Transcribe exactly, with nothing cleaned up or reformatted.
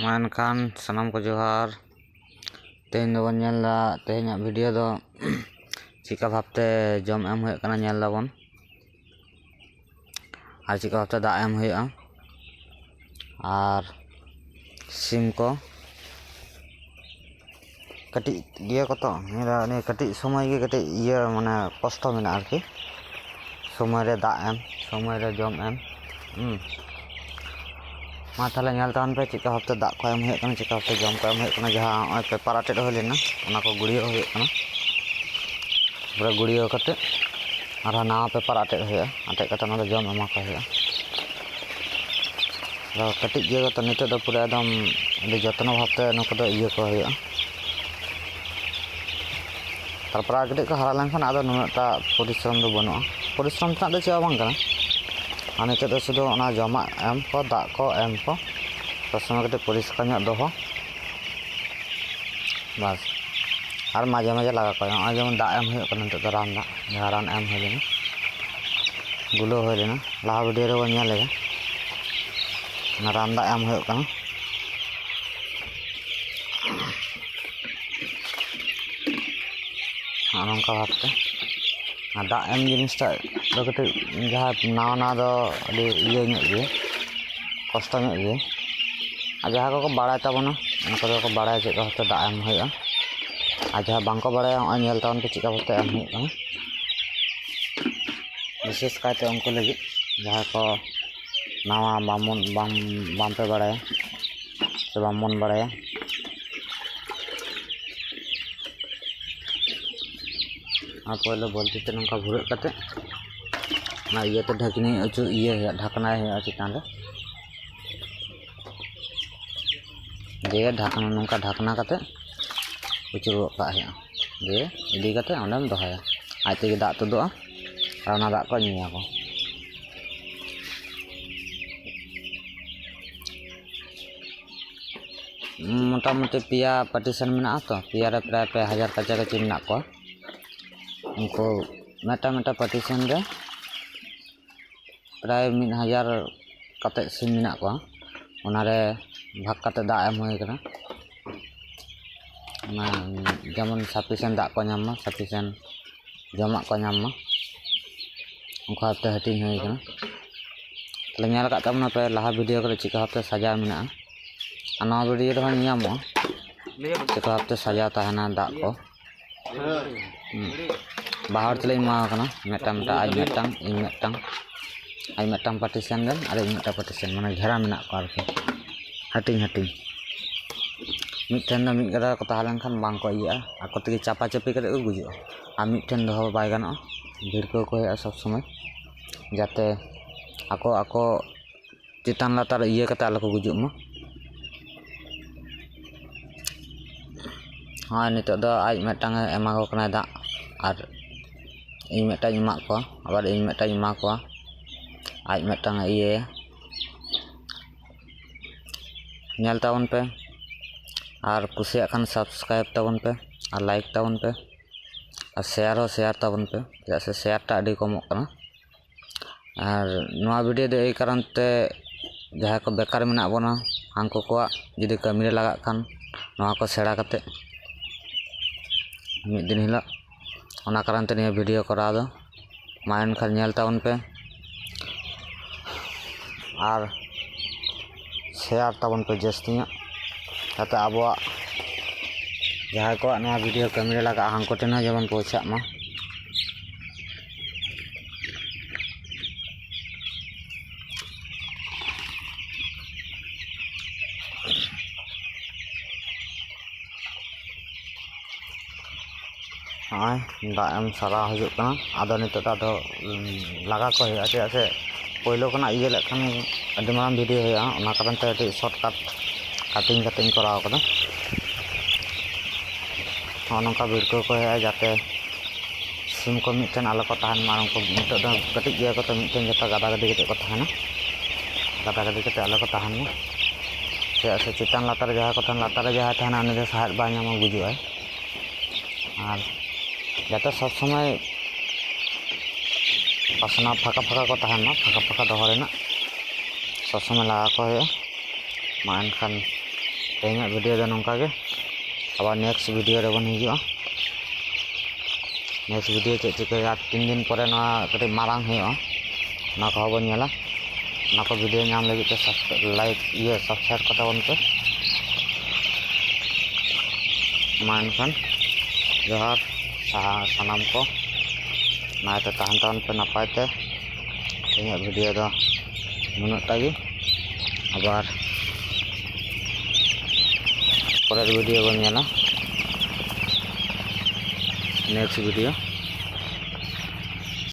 ᱢᱟ ᱮᱱᱠᱷᱟᱱ ᱥᱟᱱᱟᱢ ᱠᱚ ᱡᱚᱦᱟᱨ᱾ ᱛᱮᱦᱮᱧ ᱫᱚᱵᱚᱱ ᱧᱮᱞ ᱮᱫᱟ, ᱛᱮᱦᱮᱧᱟᱜ ᱵᱷᱤᱰᱤᱭᱳ ᱫᱚ ᱪᱮᱫᱠᱟ ᱵᱷᱟᱵᱽᱛᱮ ᱡᱚᱢ ᱮᱢ ᱦᱩᱭᱩᱜ ᱠᱟᱱᱟ, ᱧᱮᱞ ᱫᱟᱵᱚᱱ᱾ ᱟᱨ ᱪᱮᱫᱠᱟ ᱵᱷᱟᱵᱽᱛᱮ ᱫᱟᱜ ᱮᱢ ᱦᱩᱭᱩᱜᱼᱟ᱾ ᱟᱨ ᱥᱤᱢ ᱠᱚ ᱠᱟᱹᱴᱤᱡ ᱤᱭᱟᱹ ᱠᱚ ᱛᱚ, ᱱᱤᱭᱟᱹ ᱠᱟᱹᱴᱤᱡ ᱥᱚᱢᱚᱭ ᱜᱮ ᱠᱟᱹᱴᱤᱡ ᱤᱭᱟᱹ, ᱢᱟᱱᱮ, ᱠᱚᱥᱴᱚ ᱢᱮᱱᱟᱜᱼᱟ ᱟᱨᱠᱤ᱾ ᱥᱚᱢᱚᱭ ᱨᱮ ᱫᱟᱜ ᱮᱢ, ᱥᱚᱢᱚᱭ ᱨᱮ ᱡᱚᱢ ᱮᱢ᱾ ᱦᱩᱸ᱾ ᱢᱟ ᱛᱟᱦᱞᱮ ᱧᱮᱞ ᱛᱟᱵᱚᱱ ᱯᱮ ᱪᱮᱫᱠᱟ ᱵᱷᱟᱵᱽᱛᱮ ᱫᱟᱜ ᱠᱚ ᱮᱢ ᱦᱩᱭᱩᱜ ᱠᱟᱱᱟ, ᱪᱮᱫᱠᱟ ᱵᱷᱟᱵᱽᱛᱮ ᱡᱚᱢ ᱠᱚ ᱮᱢ ᱦᱩᱭᱩᱜ ᱠᱟᱱᱟ᱾ ᱡᱟᱦᱟᱸ ᱱᱚᱜᱼᱚᱭ ᱯᱮᱯᱟᱨ ᱟᱴᱮᱫ ᱦᱩᱭ ᱞᱮᱱᱟ, ᱚᱱᱟ ᱠᱚ ᱜᱩᱲᱭᱟᱹᱣ ᱦᱩᱭᱩᱜ ᱠᱟᱱᱟ᱾ ᱯᱩᱨᱟᱹ ᱜᱩᱲᱭᱟᱹᱣ ᱠᱟᱛᱮ ᱟᱨᱦᱚᱸ ᱱᱟᱣᱟ ᱯᱮᱯᱟᱨ ᱟᱴᱮᱫ ᱦᱩᱭᱩᱜᱼᱟ᱾ ᱟᱴᱮᱫ ᱠᱟᱛᱮ ᱚᱱᱟ ᱫᱚ ᱡᱚᱢ ᱮᱢᱟ ᱠᱚ ᱦᱩᱭᱩᱜᱼᱟ᱾ ᱟᱫᱚ ᱠᱟᱹᱴᱤᱡ ᱜᱮᱭᱟ ᱠᱚ ᱛᱚ, ᱱᱤᱛᱚᱜ ᱫᱚ ᱯᱩᱨᱟᱹ ᱮᱠᱫᱚᱢ ᱟᱹᱰᱤ ᱡᱚᱛᱱᱚ ᱵᱷᱟᱵᱽᱛᱮ ᱱᱩᱠᱩ ᱫᱚ ᱤᱭᱟᱹ ᱠᱚ ᱦᱩᱭᱩᱜᱼᱟ᱾ ᱛᱟᱨᱯᱚᱨᱮ ᱟᱨ ᱠᱟᱹᱴᱤᱡ ᱠᱚ ᱦᱟᱨᱟ ᱞᱮᱱᱠᱷᱟᱱ ᱟᱫᱚ ᱱᱩᱱᱟᱹᱜ ᱴᱟ ᱯᱚᱨᱤᱥᱨᱚᱢ ᱫᱚ ᱵᱟᱹᱱᱩᱜᱼᱟ᱾ ᱯᱚᱨᱤᱥᱨᱚᱢ ᱛᱮᱱᱟᱜ ᱫᱚ ᱪᱮᱫ ᱦᱚᱸ ᱵᱟᱝ ᱠᱟᱱᱟ᱾ ᱟᱨ ᱱᱤᱛᱚᱜ ᱫᱚ ᱥᱩᱫᱷᱩ ᱚᱱᱟ ᱡᱚᱢᱟᱜ ᱮᱢ ᱠᱚ, ᱫᱟᱜ ᱠᱚ ᱮᱢ ᱠᱚ, ᱥᱚᱵ ᱥᱚᱢᱚᱭ ᱠᱟᱹᱴᱤᱡ ᱯᱚᱨᱤᱥᱠᱟᱨ ᱧᱚᱜ ᱫᱚᱦᱚ, ᱵᱟᱥ᱾ ᱟᱨ ᱢᱟᱡᱷᱮ ᱢᱟᱡᱷᱮ ᱞᱟᱜᱟ ᱠᱚ ᱦᱩᱭᱩᱜᱼᱟ᱾ ᱱᱚᱜᱼᱚᱭ ᱡᱮᱢᱚᱱ ᱫᱟᱜ ᱮᱢ ᱦᱩᱭᱩᱜ ᱠᱟᱱᱟ, ᱱᱤᱛᱚᱜ ᱫᱚ ᱨᱟᱱ ᱫᱟᱜ, ᱡᱟᱦᱟᱸ ᱨᱟᱱ ᱮᱢ ᱦᱩᱭ ᱞᱮᱱᱟ, ᱜᱩᱞᱟᱹᱣ ᱦᱩᱭ ᱞᱮᱱᱟ, ᱞᱟᱦᱟ ᱵᱷᱤᱰᱤᱭᱳ ᱨᱮᱵᱚᱱ ᱧᱮᱞ ᱞᱮᱫᱟ᱾ ᱚᱱᱟ ᱨᱟᱱ ᱫᱟᱜ ᱮᱢ ᱦᱩᱭᱩᱜ ᱠᱟᱱᱟ᱾ ᱱᱚᱜᱼᱚ ᱱᱚᱝᱠᱟ ᱵᱷᱟᱵᱽᱛᱮ᱾ ᱟᱨ ᱫᱟᱜ ᱮᱢ ᱡᱤᱱᱤᱥᱴᱟᱜ ᱫᱚ ᱠᱟᱹᱴᱤᱡ ᱡᱟᱦᱟᱸᱭ ᱱᱟᱣᱟ ᱱᱟᱣᱟ ᱫᱚ ᱟᱹᱰᱤ ᱤᱭᱟᱹ ᱧᱚᱜ ᱜᱮᱭᱟ, ᱠᱚᱥᱴᱚ ᱧᱚᱜ ᱜᱮᱭᱟ᱾ ᱟᱨ ᱡᱟᱦᱟᱸᱭ ᱠᱚᱠᱚ ᱵᱟᱲᱟᱭ ᱛᱟᱵᱚᱱᱟ, ᱩᱱᱠᱩ ᱫᱚᱠᱚ ᱵᱟᱲᱟᱭᱟ ᱪᱮᱫ ᱞᱮᱠᱟ ᱵᱷᱟᱵᱽᱛᱮ ᱫᱟᱜ ᱮᱢ ᱦᱩᱭᱩᱜᱼᱟ᱾ ᱟᱨ ᱡᱟᱦᱟᱸᱭ ᱵᱟᱝᱠᱚ ᱵᱟᱲᱟᱭᱟ, ᱱᱚᱜᱼᱚᱭ ᱧᱮᱞ ᱛᱟᱵᱚᱱ ᱯᱮ ᱪᱮᱫ ᱞᱮᱠᱟ ᱵᱷᱟᱵᱽᱛᱮ ᱮᱢ ᱦᱩᱭᱩᱜ ᱠᱟᱱᱟ᱾ ᱵᱤᱥᱮᱥ ᱠᱟᱭᱛᱮ ᱩᱱᱠᱩ ᱞᱟᱹᱜᱤᱫ, ᱡᱟᱦᱟᱸᱭ ᱠᱚ ᱱᱟᱣᱟ ᱵᱟᱢ, ᱵᱟᱝ, ᱵᱟᱝᱯᱮ ᱵᱟᱲᱟᱭᱟ ᱥᱮ ᱵᱟᱝᱵᱚᱱ ᱵᱟᱲᱟᱭᱟ᱾ ᱟᱨ ᱯᱳᱭᱞᱳ ᱵᱟᱹᱞᱛᱤ ᱛᱮ ᱱᱚᱝᱠᱟ ᱵᱷᱩᱨᱟᱹᱜ ᱠᱟᱛᱮ ᱚᱱᱟ ᱤᱭᱟᱹᱛᱮ ᱰᱷᱟᱹᱠᱱᱤ ᱚᱪᱚ, ᱤᱭᱟᱹ ᱦᱩᱭᱩᱜᱼᱟ, ᱰᱷᱟᱠᱱᱟᱭ ᱦᱩᱭᱩᱜᱼᱟ ᱪᱮᱛᱟᱱ ᱨᱮ᱾ ᱫᱤᱭᱮ ᱰᱷᱟᱠᱱᱟ, ᱱᱚᱝᱠᱟ ᱰᱷᱟᱠᱱᱟ ᱠᱟᱛᱮ ᱩᱪᱩᱲ ᱜᱚᱫ ᱠᱟᱜ ᱦᱩᱭᱩᱜᱼᱟ᱾ ᱫᱤᱭᱮ ᱤᱫᱤ ᱠᱟᱛᱮ ᱚᱸᱰᱮᱢ ᱫᱚᱦᱚᱭᱟ, ᱟᱡ ᱛᱮᱜᱮ ᱫᱟᱜ ᱛᱩᱫᱩᱜᱼᱟ ᱟᱨ ᱚᱱᱟ ᱫᱟᱜ ᱠᱚ ᱧᱩᱭᱟᱠᱚ᱾ ᱢᱚᱴᱟᱢᱩᱴᱤ ᱯᱮᱭᱟ ᱯᱟᱨᱴᱤᱥᱚᱱ ᱢᱮᱱᱟᱜᱼᱟ ᱛᱚ, ᱯᱮᱭᱟ ᱨᱮ ᱯᱨᱟᱭ ᱯᱮ ᱦᱟᱡᱟᱨ ᱠᱟᱪᱷᱟ ᱠᱟᱪᱷᱤ ᱢᱮᱱᱟᱜ ᱠᱚᱣᱟ᱾ ᱩᱱᱠᱩ ᱢᱤᱫᱴᱟᱝ ᱢᱤᱫᱴᱟᱝ ᱯᱟᱨᱴᱤᱥᱚᱱ ᱨᱮ ᱯᱨᱟᱭ ᱢᱤᱫ ᱦᱟᱡᱟᱨ ᱠᱟᱛᱮᱫ ᱥᱤᱢ ᱢᱮᱱᱟᱜ ᱠᱚᱣᱟ᱾ ᱚᱱᱟᱨᱮ ᱵᱷᱟᱜᱽ ᱠᱟᱛᱮ ᱫᱟᱜ ᱮᱢ ᱦᱩᱭ ᱠᱟᱱᱟ᱾ ᱚᱱᱟ ᱡᱮᱢᱚᱱ sufficient ᱫᱟᱜ ᱠᱚ ᱧᱟᱢ ᱢᱟ, sufficient ᱡᱚᱢᱟᱜ ᱠᱚ ᱧᱟᱢ ᱢᱟ, ᱚᱱᱠᱟ ᱵᱷᱟᱵᱛᱮ ᱦᱟᱹᱴᱤᱧ ᱦᱩᱭ ᱠᱟᱱᱟ᱾ ᱛᱟᱦᱞᱮ ᱧᱮᱞ ᱟᱠᱟᱫ ᱛᱟᱵᱚᱱᱟ ᱯᱮ ᱞᱟᱦᱟ video ᱠᱚᱨᱮ ᱪᱮᱫᱠᱟ ᱵᱷᱟᱵᱛᱮ ᱥᱟᱡᱟᱣ ᱢᱮᱱᱟᱜᱼᱟ, ᱟᱨ ᱱᱚᱣᱟ video ᱨᱮᱦᱚᱸ ᱧᱮᱞ ᱧᱟᱢᱚᱜᱼᱟ ᱪᱮᱫᱠᱟ ᱵᱷᱟᱵᱛᱮ ᱥᱟᱡᱟᱣ ᱛᱟᱦᱮᱱᱟ ᱫᱟᱜ ᱠᱚ᱾ ᱦᱩᱸ᱾ ᱵᱟᱦᱟ ᱦᱚᱲ ᱛᱮᱞᱮ ᱮᱢᱟ ᱠᱟᱱᱟ, ᱢᱤᱫᱴᱟᱝ ᱢᱤᱫᱴᱟᱝ, ᱟᱡ ᱢᱤᱫᱴᱟᱝ, ᱤᱧ ᱢᱤᱫᱴᱟᱝ, ᱟᱡ ᱢᱤᱫᱴᱟᱝ partition ᱨᱮᱱ ᱟᱨ ᱤᱧ ᱢᱤᱫᱴᱟᱝ partition, ᱢᱟᱱᱮ ᱜᱷᱮᱨᱟ ᱢᱮᱱᱟᱜ ᱠᱚᱣᱟ ᱟᱨᱠᱤ, ᱦᱟᱹᱴᱤᱧ ᱦᱟᱹᱴᱤᱧ᱾ ᱢᱤᱫᱴᱷᱮᱱ ᱫᱚ ᱢᱤᱫ ᱜᱟᱫᱟ ᱠᱚ ᱛᱟᱦᱮᱸ ᱞᱮᱱᱠᱷᱟᱱ ᱵᱟᱝ ᱠᱚ ᱤᱭᱟᱹᱜᱼᱟ, ᱟᱠᱚ ᱛᱮᱜᱮ ᱪᱟᱯᱟ ᱪᱟᱯᱤ ᱠᱟᱛᱮ ᱠᱚ ᱜᱩᱡᱩᱜᱼᱟ᱾ ᱟᱨ ᱢᱤᱫᱴᱷᱮᱱ ᱫᱚᱦᱚ ᱵᱟᱭ ᱜᱟᱱᱚᱜᱼᱟ, ᱵᱷᱤᱲᱠᱟᱹᱣ ᱠᱚ ᱦᱩᱭᱩᱜᱼᱟ ᱥᱚᱵᱽ ᱥᱚᱢᱚᱭ, ᱡᱟᱛᱮ ᱟᱠᱚ ᱟᱠᱚ ᱪᱮᱛᱟᱱ ᱞᱟᱛᱟᱨ ᱤᱭᱟᱹ ᱠᱟᱛᱮ ᱟᱞᱚ ᱠᱚ ᱜᱩᱡᱩᱜ ᱢᱟ᱾ ᱦᱳᱭ, ᱱᱤᱛᱚᱜ ᱫᱚ ᱟᱡ ᱢᱤᱫᱴᱟᱝ ᱮ ᱮᱢᱟ ᱠᱚ ᱠᱟᱱᱟᱭ ᱫᱟᱜ, ᱟᱨ ᱤᱧ ᱢᱤᱫᱴᱟᱝ ᱤᱧ ᱮᱢᱟᱫ ᱠᱚᱣᱟ, ᱟᱵᱟᱨ ᱤᱧ ᱢᱤᱫᱴᱟᱝ ᱤᱧ ᱮᱢᱟ ᱠᱚᱣᱟ, ᱟᱡ ᱢᱤᱫᱴᱟᱝ ᱮ ᱤᱭᱟᱹᱭᱟ᱾ ᱧᱮᱞ ᱛᱟᱵᱚᱱ ᱯᱮ, ᱟᱨ ᱠᱩᱥᱤᱭᱟᱜ ᱠᱷᱟᱱ subscribe ᱛᱟᱵᱚᱱ ᱯᱮ, ᱟᱨ like ᱛᱟᱵᱚᱱ ᱯᱮ, ᱟᱨ share ᱦᱚᱸ share ᱛᱟᱵᱚᱱ ᱯᱮ, ᱪᱮᱫᱟᱜ ᱥᱮ share ᱴᱟ ᱟᱹᱰᱤ ᱠᱚᱢᱚᱜ ᱠᱟᱱᱟ᱾ ᱟᱨ ᱱᱚᱣᱟ video ᱫᱚ ᱮᱭ ᱠᱟᱨᱚᱱ ᱛᱮ, ᱡᱟᱦᱟᱸᱭ ᱠᱚ ᱵᱮᱠᱟᱨ ᱢᱮᱱᱟᱜ ᱵᱚᱱᱟ, ᱦᱟᱱᱠᱩ ᱠᱚᱣᱟᱜ ᱡᱩᱫᱤ ᱠᱟᱹᱢᱤ ᱨᱮ ᱞᱟᱜᱟᱜ ᱠᱷᱟᱱ, ᱱᱚᱣᱟ ᱠᱚ ᱥᱮᱬᱟ ᱠᱟᱛᱮ ᱢᱤᱫ ᱫᱤᱱ ᱦᱤᱞᱳᱜ, ᱚᱱᱟ ᱠᱟᱨᱚᱱ ᱛᱮ ᱱᱤᱭᱟᱹ video ᱠᱚᱨᱟᱣ ᱫᱚ᱾ ᱢᱟ ᱮᱱᱠᱷᱟᱱ ᱧᱮᱞ ᱛᱟᱵᱚᱱ ᱯᱮ ᱟᱨ share ᱛᱟᱵᱚᱱ ᱯᱮ ᱡᱟᱹᱥᱛᱤ ᱧᱚᱜ, ᱡᱟᱛᱮ ᱟᱵᱚᱣᱟᱜ ᱡᱟᱦᱟᱸᱭ ᱠᱚᱣᱟᱜ ᱱᱚᱣᱟ video ᱠᱟᱹᱢᱤ ᱨᱮ ᱞᱟᱜᱟᱜᱼᱟ, ᱦᱟᱱᱠᱩ ᱴᱷᱮᱱ ᱦᱚᱸ ᱡᱮᱢᱚᱱ ᱯᱳᱣᱪᱷᱟᱜ ᱢᱟ᱾ ᱱᱚᱜᱼᱚᱭ ᱫᱟᱜ ᱮᱢ ᱥᱟᱨᱟᱣ ᱦᱤᱡᱩᱜ ᱠᱟᱱᱟ᱾ ᱟᱫᱚ ᱱᱤᱛᱚᱜ ᱫᱚ ᱟᱫᱚ, ᱩᱸ, ᱞᱟᱜᱟ ᱠᱚ ᱦᱩᱭᱩᱜᱼᱟ, ᱪᱮᱫᱟᱜ ᱥᱮ ᱯᱳᱭᱞᱳ ᱠᱷᱚᱱᱟᱜ ᱤᱭᱟᱹ ᱞᱮᱠᱷᱟᱱ ᱟᱹᱰᱤ ᱢᱟᱨᱟᱝ video ᱦᱩᱭᱩᱜᱼᱟ, ᱚᱱᱟ ᱠᱟᱨᱚᱱ ᱛᱮ ᱠᱟᱹᱴᱤᱡ shortcut cutting ᱠᱟᱛᱮ ᱤᱧ ᱠᱚᱨᱟᱣ ᱠᱟᱫᱟ᱾ ᱱᱚᱜᱼᱚ ᱱᱚᱝᱠᱟ ᱵᱷᱤᱲᱠᱟᱹᱣ ᱠᱚ ᱦᱩᱭᱩᱜᱼᱟ, ᱡᱟᱛᱮ ᱥᱤᱢ ᱠᱚ ᱢᱤᱫᱴᱷᱮᱱ ᱟᱞᱚ ᱠᱚ ᱛᱟᱦᱮᱱ ᱢᱟ᱾ ᱩᱱᱠᱩ ᱱᱤᱛᱚᱜ ᱫᱚ ᱠᱟᱹᱴᱤᱡ ᱜᱮᱭᱟ ᱠᱚ, ᱛᱚ ᱢᱤᱫᱴᱷᱮᱱ ᱡᱚᱛᱚ ᱜᱟᱫᱟ ᱜᱟᱹᱫᱤ ᱠᱟᱛᱮ ᱠᱚ ᱛᱟᱦᱮᱱᱟ, ᱜᱟᱫᱟ ᱜᱟᱹᱫᱤ ᱠᱟᱛᱮ ᱟᱞᱚ ᱠᱚ ᱛᱟᱦᱮᱱ ᱢᱟ᱾ ᱪᱮᱫᱟᱜ ᱥᱮ ᱪᱮᱛᱟᱱ ᱞᱟᱛᱟᱨ ᱨᱮ ᱡᱟᱦᱟᱸᱭ ᱠᱚ ᱛᱟᱦᱮᱱᱟ, ᱞᱟᱛᱟᱨ ᱨᱮ ᱡᱟᱦᱟᱸᱭ ᱛᱟᱦᱮᱱᱟ, ᱩᱱᱤ ᱫᱚ ᱥᱟᱦᱮᱫ ᱵᱟᱭ ᱧᱟᱢᱟ, ᱜᱩᱡᱩᱜᱼᱟᱭ᱾ ᱟᱨ ᱡᱟᱛᱮ ᱥᱚᱵᱽ ᱥᱚᱢᱚᱭ ᱯᱟᱥᱱᱟᱣ ᱯᱷᱟᱸᱠᱟ ᱯᱷᱟᱸᱠᱟ ᱠᱚ ᱛᱟᱦᱮᱱ ᱢᱟ, ᱯᱷᱟᱸᱠᱟ ᱯᱷᱟᱸᱠᱟ ᱫᱚᱦᱚ ᱨᱮᱱᱟᱜ ᱥᱚᱵᱽ ᱥᱚᱢᱚᱭ ᱞᱟᱜᱟᱣ ᱠᱚ ᱦᱩᱭᱩᱜᱼᱟ᱾ ᱢᱟ ᱮᱱᱠᱷᱟᱱ ᱛᱮᱦᱮᱧᱟᱜ ᱵᱷᱤᱰᱤᱭᱳ ᱫᱚ ᱱᱚᱝᱠᱟ ᱜᱮ᱾ ᱟᱵᱟᱨ ᱱᱮᱠᱥᱴ ᱵᱷᱤᱰᱤᱭᱳ ᱨᱮᱵᱚᱱ ᱦᱤᱡᱩᱜᱼᱟ᱾ ᱱᱮᱠᱥᱴ ᱵᱷᱤᱰᱤᱭᱳ ᱪᱮᱫ ᱪᱤᱠᱟᱹᱭᱟ, ᱛᱤᱱ ᱫᱤᱱ ᱯᱚᱨᱮ ᱱᱚᱣᱟ ᱠᱟᱹᱴᱤᱡ ᱢᱟᱨᱟᱝ ᱦᱩᱭᱩᱜᱼᱟ, ᱚᱱᱟ ᱠᱚᱦᱚᱸ ᱵᱚᱱ ᱧᱮᱞᱟ᱾ ᱚᱱᱟ ᱠᱚ ᱵᱷᱤᱰᱤᱭᱳ ᱧᱟᱢ ᱞᱟᱹᱜᱤᱫ ᱛᱮ ᱥᱟᱵᱥᱠᱨᱟᱭᱤᱵᱽ, ᱤᱭᱟᱹ, ᱥᱟᱵᱥᱠᱨᱟᱭᱤᱵᱽ ᱠᱟᱛᱟ ᱵᱚᱱ ᱯᱮ᱾ ᱢᱟ ᱮᱱᱠᱷᱟᱱ ᱡᱚᱦᱟᱨ ᱥᱟ-, ᱥᱟᱱᱟᱢ ᱠᱚ ᱱᱟᱭᱛᱮ ᱛᱟᱦᱮᱱ ᱛᱟᱵᱚᱱ ᱯᱮ, ᱱᱟᱯᱟᱭ ᱛᱮ᱾ ᱛᱮᱦᱮᱧᱟᱜ ᱵᱷᱤᱰᱤᱭᱳ ᱫᱚ ᱱᱩᱱᱟᱹᱜ ᱴᱟ ᱜᱮ᱾ ᱟᱵᱟᱨ ᱯᱚᱨᱮᱨ ᱵᱷᱤᱰᱤᱭᱳ ᱵᱚᱱ ᱧᱮᱞᱟ, ᱱᱮᱠᱥᱴ ᱵᱷᱤᱰᱤᱭᱳ᱾